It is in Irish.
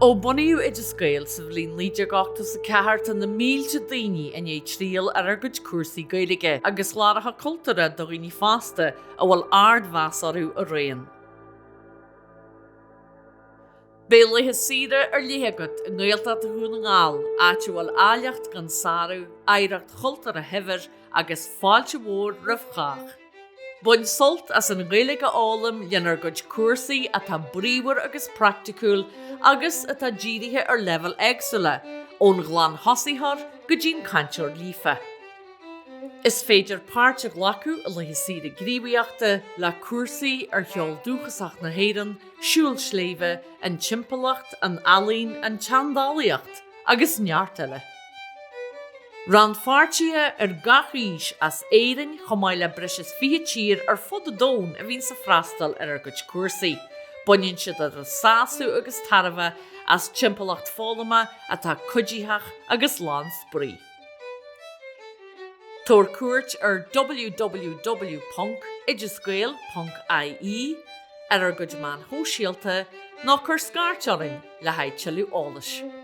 Ó bunaíodh Oideas Gael sa bhliain 1984 tá na mílte daoine i ndiaidh triall ar ár gcuid cúrsaí Gaeilge agus cláracha cultúrtha do dhaoine fásta a bhfuil ardmheas orthu araon. Beidh laetha saoire ar leith agat i nGaeltacht Dhún na nGall, áit a bhfuil áilleacht gan sárú, oidhreacht chultúrtha shaibhir agus fáilte mhór roimh chách. Bain sult as an Ghaeilge a fhoghlaim lenár gcuid cúrsaí atá bríomhar agus praiticiúil agus atá dírithe ar leibhéil éagsúla, ón ghlanthosaitheoir go dtí'n cainteoir líofa. Is féidir páirt a ghlacadh i laetha saoire gníomhaíochta le cúrsaí ar cheol dúchasach na hÉireann, siúl sléibhe, an timpeallacht, an ealaín, an tseandálaíocht agus neart eile. Rannpháirtithe ar gach aois as Éirinn chomh maith le breis is 20 tír ar fud an domhain a bhíonns ag freastal ar ár gcuid cúrsaí. Baineann siad idir sásamh agus tairbhe as timpeallacht foghlama atá cuiditheach agus lán spraoi. Tabhair cuairt ar www.oideasgael.ie, ar ár gcuid meáin shóisialta nó cuir scairt orainn le haghaidh tuilleadh eolais.